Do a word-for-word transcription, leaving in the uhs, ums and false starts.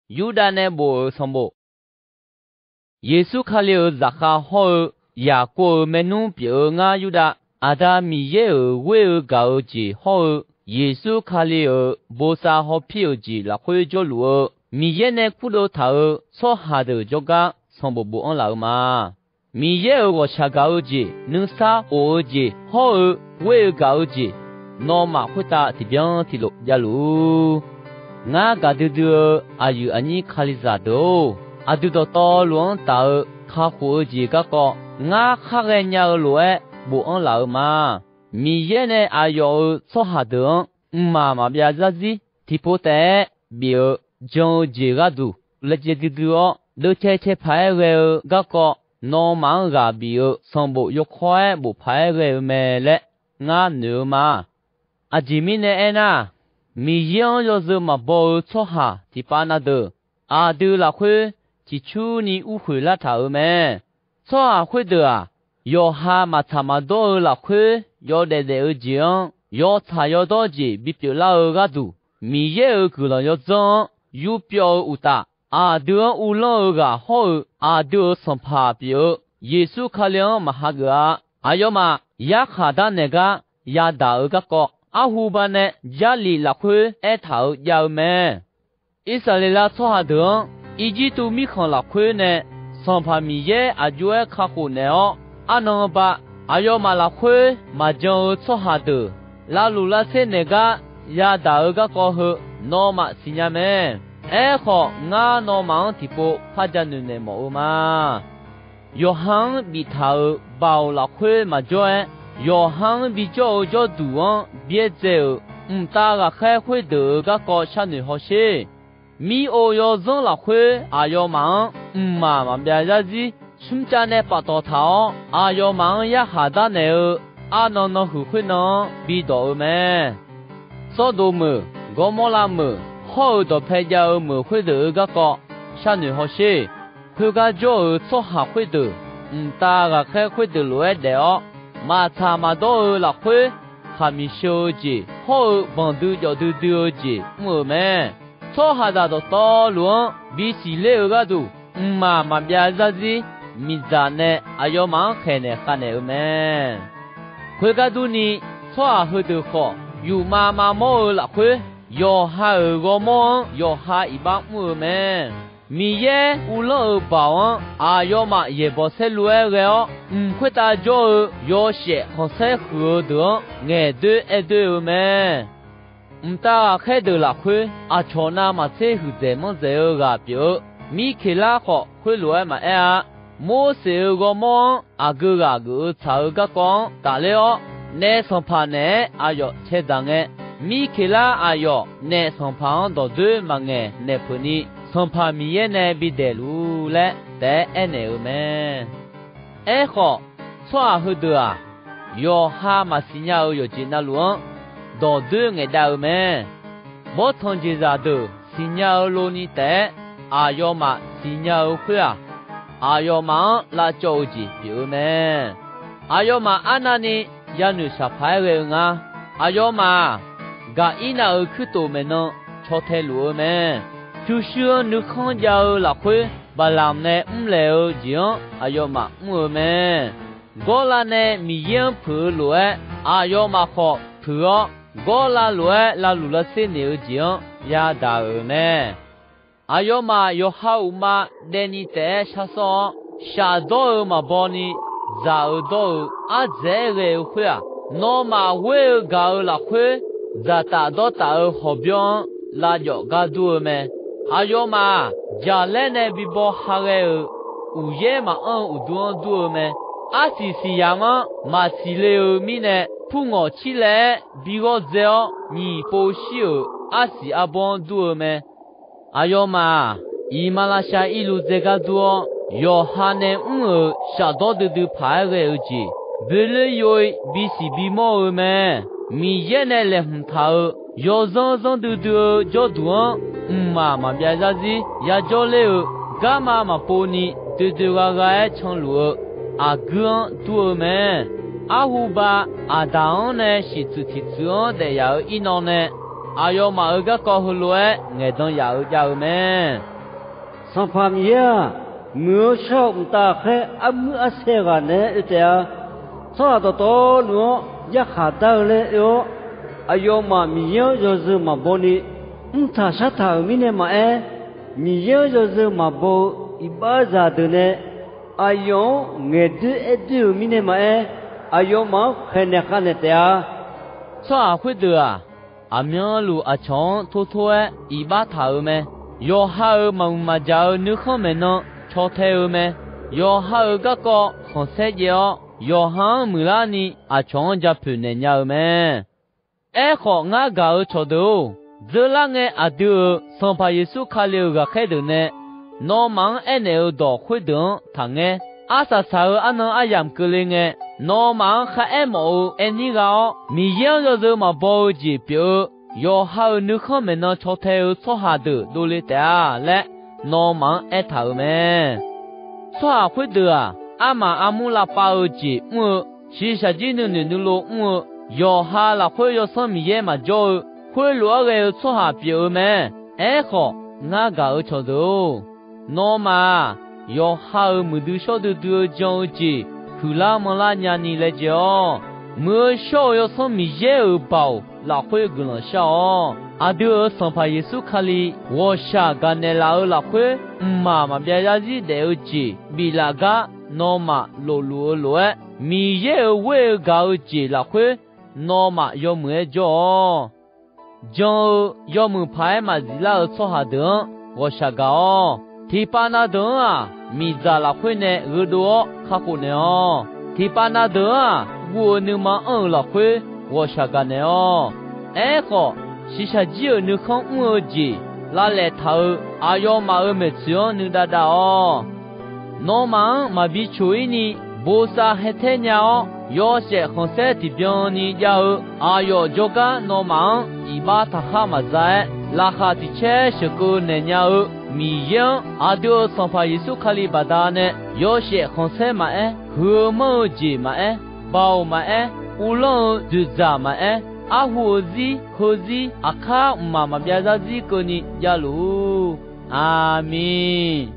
Yurdav nae bof-euq sanqbof. Yeqsur Kali-euq zaqkhav hawr-eu, Yaqkov-euq maernmr pyeuf-eu ngar Yurdav, Aqda Miqyaer-euq ghoer-eu gaq-eu jeq hawr-eu, Yeqsur Kali-euq bosav hawpir-euq jeq lafkhoer jawrluf-eu, Miqyaer nae kurdov taq-euq tsawrhaq deuq jawrgar sanqbof bofanr laf-eu ma. Miqyaer-euq ghawqshaq gaq-eu jeq, nuisar of-eu jeq hawr-eu, ghoer-eu gaq-eu jeq, nawmaf khoertav tiqbyan tiqlof javluf-ur. Ngar gaqdui dui-eu aqyuif aqnyir Kalizaq deuq-or, aqdui dawqtawvluf-anr taf-eu kakhof-eu jeq garkawv ngar khar ghaenya-eu lof-aer bofanr laf-eu ma. Miqyaer nae aqyawf-euq tsawrhaq deuq-anr mqmaq maqbyav zarzir tiqpov taef-aer bif-eu jan-eu jeq gharduq laejae duidui-awr, deuvcae cae paq-aer ghae-eu garkawv nawmaf-anr ghaq bif-eu sanqbof yawkawr-aer bof paq-aer ghae-eu mae laer ngar noeq-eu ma. Aqjeq mirnae aernar, Miqyaer-anr yawzeu maqbaw-eu tsawrhaq tiqpav na deuq, aqdui lafkhoer ciqcurni urkhoeq lartaq-euq mae. Tsawrhaq khoerdeuq-aq, yawqha maqtsaq maqdawr-eu lafkhoer yawdaef daef-eu jeq-anr, yawtsaq yawdawr jeq bipyeuf lar-eu gharduq, Miqyaer-euq guiqlanq yawdzanr-anr yurpyawv-eu uqtaf, aqdui-anr uvlanr-eu ghaq hawr-eu aqdui-euq Sanqpaq pyeuf-eu Yeqsur Kali-anr maqhageuf-a. Aqyawfmaf yarkhaq darnaeq gar yadaq-eu garkawv, arhu banae Jarlif lafkhoer aertaq-euq jav-eu mae. Irsaqleqlav tsawrhaq deuq-anr Irjirtuv mirkhanq lafkhoer nae Sanqpaq Miqyaer aqjox-aer kakhof naeq-awr, arnan ba aqyawfmaf lafkhoer maqjan-eu tsawrhaq deuq lavluf lavtser naeq gar yadaq-eu garkawv heu nawmaf siqnya mae. Aerkhawf, ngar nawmaf-anr tiqpov par ja noeq naeq mawf-eu ma. Yawqha-anr biftaq-euq baoq lafkhoer maqjawr-aer, yawqha-anr bijawr-eu jawrduq-anr byaerdzae-euq mqtav ghaqkhaer khoerdeuq-euq garkawv sharnoeq hawsher. Mir-ov yawzanr lafkhoer aqyawfmaf-anr mqmaq maqbyav zarzir smrcav nae paftawf taq-awr, aqyawfmaf-anr yarkhaq darnaeq-eu arnan nanhuiq khoernan-anr bidawq-eu mae. Sawrdoq meuq, Gawrmawrlav meuq hawr-eu dawqpae jav-eu meuq khoerdeuq-euq garkawv sharnoeq hawsher. Khoergar jawr-euq tsawrhaq khoerdeuq mqtav ghaqkhaer khoerdeuq lof-aer daef-awr, maqtsaq maqdawr-eu lafkhoer khaqmiq sheu-eu jeq hawr-eu banqdui jawf duidui-eu jeq mr-euq mae. Tsawrhaqzaq dawqtawvluf-anr bisiq ler-eu gharduq, mqmaq maqbyav zarzir miqdzaq nae aqyawfmaf-anr khaeqnaeq khavnaeq-eu mae. Khoergar durni, tsawrhaq heudeuq khawf, yufmav mavmawr-eu lafkhoer, yawqha-euq ghawrmawr-anr yawqha iqbax mr-eu mae. Miqyaer uvlanr-euq baoq-anr aqyawfmaf yaeqbawq saerlu-aer ghae-awr, mq khoertav jawr-eu yawshaef khanqsaer huiq-eu deuq-anr ngaeqdoer aerdoer-eu mae. Mqtav ghaqkhaer deuq lafkhoer, aqcawq navmaqtser huiqdzaeq manrdzaeq-eu ghaq pyeuf-eu Mirkeqlar khawf, khoerlof-aer maqaer-a. Morseq-euq ghawrmawr-anr aqgeu ghaq geuf-eu tsaq-eu garkawv-anr tafler-awr, naef sanqpaq naeq-aer aqyawf caedzaq ngae, Mirkeqlar aqyawf naef sanqpaq-anr dawqdoer maqngaeq naeq peuq ni, Sanqpaq Miqyaer nae bidaeq luf-ur laer taef-aer aernaeq-euq mae. Aerkhawf, tsawrhaq heudeuq-aq, yawqha maqsiq nya-euq yawqjeq navluf-anr dawqdoer ngaeqdav-eu mae. Bawrtsanq jeqzaq deuq siqnya-eu loni taef-aer aqyawfmaf siqnya-eu khoer-aq, aqyawfmaf-anr lavcawv-eu jeq pyeuf-eu mae. Aqyawfmaf arnavni yanoeq shaqpaq-aer ghae-eu nga. Aqyawfmaf-aq, Gaqirnav-euq kuirtof maeqnan caw tae luf-eu mae. Pyurshuir-anr nuikhanr jav-eu lafkhoer, Baqlamq nae mrlaeq-eu jeq-anr aqyawfmaf mr-eu mae. Gawrlav nae Miqyaer-anr puiq-eu lof-aer, aqyawfmaf khawf puiq-awr, Gawrlav lof-aer lavluf lavser naeq-eu jeq-anr yadaq-euq mae. Aqyawfmaf yawqha uqma daevni taef-aer shar sawr-awr, shafdawr-eu maqbaw ni, dzaq-eu dawr-eu ardzaeq-aer ghae-eu khoer-aq, nawmaf ghoer-eu gaq-eu lafkhoer, dzaqtaf dawrtaf-eu hawqbyawr-anr lavjawf gar dur-eu mae. Aqyawfmaf-aq, jaqlaer nae bibaw ha ghae-euq uqyaer maqanr-eu uqdur-anr dur-eu mae. Arsiq siqyamq-anr maqsiq le-eu mirnae, purngawq cirlaev-aer bi ghawr dzae-awr, nyiq pov shir-euq arsiq arbawr-anr dur-eu mae. Aqyawfmaf-aq, iqmalavshav irlu dzae gar dur-awr, yawqha nae mr-euq shafdawr duidui paq-aer ghae-eu jeq, boeloer yov-ir bisiq bimawr-eu mae. Miqyaer nae laeqhmq taq-euq yawzanr zanr duidui-eu jawrduq-anr, mqmaq maqbyav zarzir yajawr ler-eu, garma maqpov ni doedoe gha gha-aer canluf-eu, aqguir-anr dur-eu mae. Arhuba, Aqdaq-anr nae shiqtsuif tiqtsuif-anr daef yaf-eu irnan nae, aqyawfmaf-euq garkawv heulof-aer ngaeqdan yaf-eu jav-eu mae. Sanqpaq Miqyaer-aq, muiq-eu shawr-eu mqtav ghaqkhaer armuir arsaer ghaq naeq-aer oe taef-a. Tsawrhaq dawqtawvluf-anr yarkhaq dar-eu laer oe-awr, aqyawfmaf Miqyaer-anr yawzeu maqbaw ni, mrtaq shartaq-euq mirnae maqaer, Miqyaer-anr yawzeu maqbaw-eu iqbaxzaq deuq nae aqyawf-anr ngaeqdoer aerdoer-euq mirnae maqaer, aqyawfmaf-anr khaeqnaeq khavnaeq taef-a. Tsawrhaq khoerdeuq-aq, aqmyanluf aqcawq-anr tortor-aer iqbax taq-euq mae. Yawqha-euq maqmuiq maqjaq-eu nuikhanr maeqnan caw tae-eu mae. Yawqha-euq garkawv khanqsaer jaev-awr, yawqha-anr muiqlarni aqcawq-anr ja poeq naeq nya-eu mae. Aerkhawf, ngar gaq-euq cawqdeuq-or, dzeurlar ngae aqdui-euq Sanqpaq Yeqsur Kali-euq ghaqkhaer deuq nae nawmaf-anr aernaeq-euq dawq khoerdeuq-anr taqngaer. Arsaq saq-eu arnan aryamq keuvle ngae, nawmaf-anr kharaer mawf-eu aer nir gha-awr, Miqyaer-anr yawzeu maqbaw-eu jeq pyeuf-eu yawqha-euq nuikhanr maeqnan caw tae-eu tsawrhaq deuq dovle taef-a laer, nawmaf-anr aertaq-euq mae. Tsawrhaq khoerdeuq-aq, armaf armur lavpav-eu jeq mr-eu, shiqshaq jir nuinoeq nuilov mr-eu, yawqha lafkhoer Yawsanr Miqyaer maqjawr-eu, khoerlof-aer ghae-eu tsawrhaq pyeuf-eu mae. Aerkhawf, ngar gaq-euq cawqdeuq-or, nawmaf-aq, yawqha-euq muiqdui shawr duidui-eu jan-eu jeq huiqlar manrlar nyani laejae-awr, muiq-eu shawr-eu Yawsanr Miqyaer-euq baoq lafkhoer guiqlanq shar-awr, aqdui-euq Sanqpaq Yeqsur Kali ghawqshaq gaqnaeq laf-eu lafkhoer, mqmaq maqbyav zarzir daef-eu jeq biflaf gar nawmaf lofluf-eu lof-aer, Miqyaer-euq ghoer-eu gaq-eu jeq lafkhoer nawmaf yawmuiq-aer jawr-awq. Jan-eu yawmuiq paq-aer maqzif lar-eu tsawrhaq deuq-anr ghawqshaq gaq-awr, tiqpav na deuq-anr-aq, miqdzaq lafkhoer nae gheudov-awr kakhof naeq-awq. Tiqpav na deuq-anr-aq, guv-eu nuima anr-eu lafkhoer ghawqshaq gaq naeq-awq. Aerkhawf, shiqshaq jir-euq nuikhanr mr-eu jeq lavlaeq taq-eu aqyawfmaf-euq maeqtsoeq-anr nuidav dav-awq. Nawmaf-anr maqbi coq-ir ni bosav haetaer nya-awr, yawshaef khanqsaer tiqbyan ni jav-eu aqyawf jawrgar nawmaf-anr iqbax taqkhar maqza-aer, laqkhaq tiq caer sheuqkeuv naeq nya-eu Miqyaer-anr, aqdui-euq Sanqpaq Yeqsur Kali baqdanae yawshaef khanqsaer maqaer, huiq-eu manr-eu jeq maqaer, baoq maqaer, uvlanr-eu dzoeqdzaq maqaer, arhu-eu zir heuzir aqkar mqmaq maqbyav zarzir keuvni javluf-ur. Aqmeq.